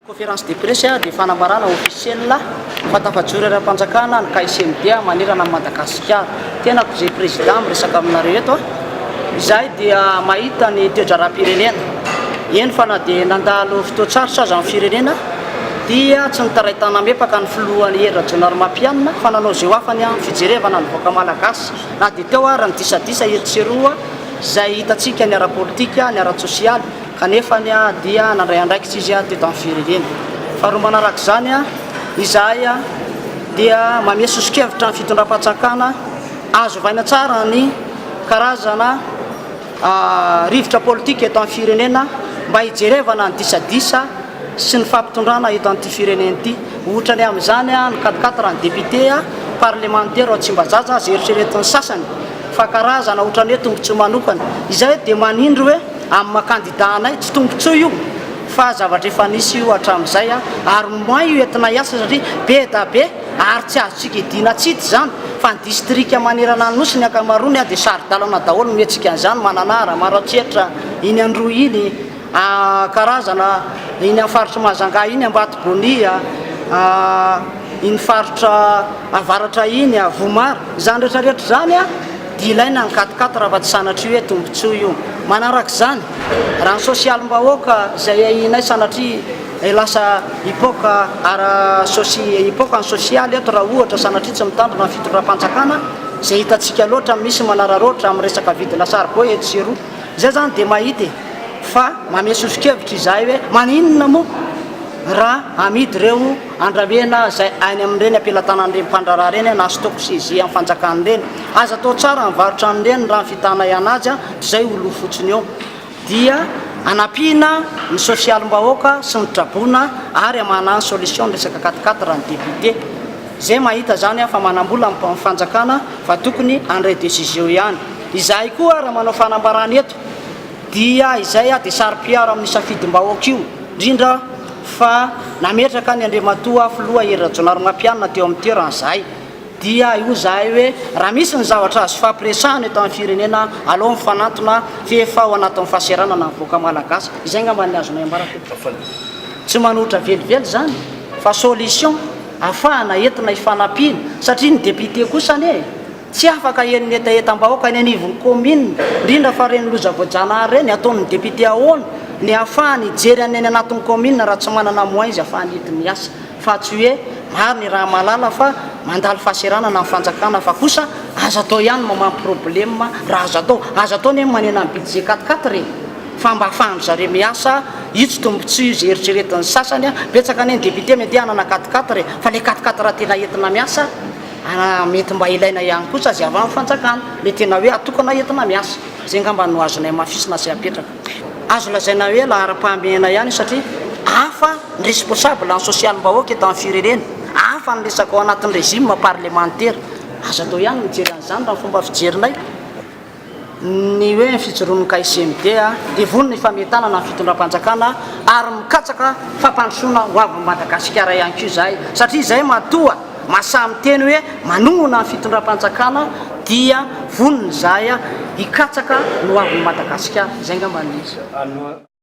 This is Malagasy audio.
Conférence de presse dia fanambarana officiel fa tafajoro eram-panjakana ny KSMD manerana an'i Madagasikara. Tenako izay président miresaka aminareo eto. Izahay dia mahita ny toe-draharaham-pirenena. Eny fa na dia nandalo fotoan-tsarotra aza ny firenena dia tsy nitaray tanamepaka ny filoha Hery Rajaonarimampianina fa nanao izay ho afany amin'ny fijerevana ny vahoaka malagasy na dia teo ara ny disadisa etsy sy eroa izay hitantsika ny ara-politika, ny ara-tsosialy. Kanefa dia nandray andraikitra izy teto amin'ny firenena. Faharoa manaraka izany, izahay dia mamehy soso-kevitra ny fitondram-panjakana azo ovaina tsara ny karazana rivotra politika eto amin'ny firenena mba hijerevana ny disadisa sy ny fampitondrana eto amin'ity firenena ity. Ohatra ny amin'izany ny quatre ny député parlemantera ao Tsimbazaza izay eritreretin'ny sasany fa karazana ohatran'ny hoe tombontsoa manokana. Izay dia manindry hoe amin'ny maha kandida anay, tsy tombontsoa io fa zavatra efa nisy io hatramin'izay ary moins io entina hiasa satria be da be ary tsy azontsika idiana tsity izany fa ny distrika manerana ny Nosy ny ankamaroany dia saro-dalana daholo ny mihetsika an'izany, Mananara, Maroantsetra, iny Androy iny. Karazana iny amin'ny faritr'i Mahajanga iny, Ambatobonia, iny faritra avaratra iny, Vohimara. Izany rehetra rehetra izany dia ilaina ny quatre quatre fa tsy sanatria hoe tombontsoa io. Manaraka izany, raha ny sosialim-bahoaka izay ahianay sanatria lasa hipoka ara-sosi- hipoka ny sosialy eto raha ohatra sanatria tsy mitandrina ny fitondram-panjakana izay hitantsika loatra misy manararaotra amin'ny resaka vidina saribao etsy sy eroa. Izay izany dia mahita e! Fa mamehy soso-kevitra izahay hoe maninona moa raha amidy ireo andramena izay any amin'ireny am-pelatanan'ireny mpandraharaha ireny na stock saisie amin'ny fanjakana ireny. Aza atao tsara ny varotra an'ireny raha ny fitanay an'azy toy izay ho lo fotsiny eo. Dia anampiana ny sosialim-bahoaka sy ny traboina ary amahana ny solution ny resaka quatre quatre ny député. Izay mahita izany fa manam-bola ny fanjakana fa tokony handray décision ihany. Izahay koa raha manao fanambarana eto dia izay dia saro-piaro amin'ny safidim-bahoaka io, indrindra fa nametraka an'i Andriamatoa Filoha Hery Rajaonarimampianina teo amin'ny toerany izahay. Dia hoy izahay hoe raha misy ny zavatra azo ifampiresahana eto amin'ny firenena, aleo mifanantona f'efa ao anatin'ny fahaseranana ny vahoaka malagasy. Izay angamba ny azonay ambara tompoko. Tsy manohitra velively izany fa solution ahafahana entina hifanampiana satria ny député kosa anie Tsy afaka heno ny hetahetam-bahoaka any anivon'ny kaominina, indrindra fa ireny loza voajanahary ireny, ataon'ny député ahoana ny ahafahany hijery an'ny any anatin'ny kaominina raha tsy manana moyens izy ahafahany hidiny hiasa, fa tsy hoe maro ny raha mahalala fa mandalo fahaseranana ny fanjakana fa kosa aza atao ihany ny mamaha problème raha azo atao, aza atao anie ny manena ny budget quatre quatre e! fa mba ahafahan-dry zareo miasa, io tsy tombotsoa io izay eritreretin'ny sasany, betsaka anie ny député mety hanana quatre quatre e, fa le quatre quatre tena entina miasa. Ary mety mba ilaina ihany kosa azy avy amin'ny fanjakana, ilay tena hoe atokana entina miasa. Izay angamba no azonay hamafisina sy apetraka. Azo lazaina hoe laharam-pahamehana ihany io satria hafa ny responsable ny sosialim-bahoaka eto amin'ny firenena, hafa ny resaka ao anatin'ny régime parlemantera. Azo atao ihany ny mijery an'izany raha ny fomba fijerinay. Ny hoe ny fijoroan'ny KSMD dia vonona hifametanana amin'ny fitondram-panjakana ary mikatsaka fampandrosoana ho avin'i Madagasikara ihany koa izahay satria izahay matoa mahasahy miteny hoe manohana ny fitondram-panjakana dia vonona izahay hikatsaka ny ho avin'i Madagasikara. Izay angamba ny izy.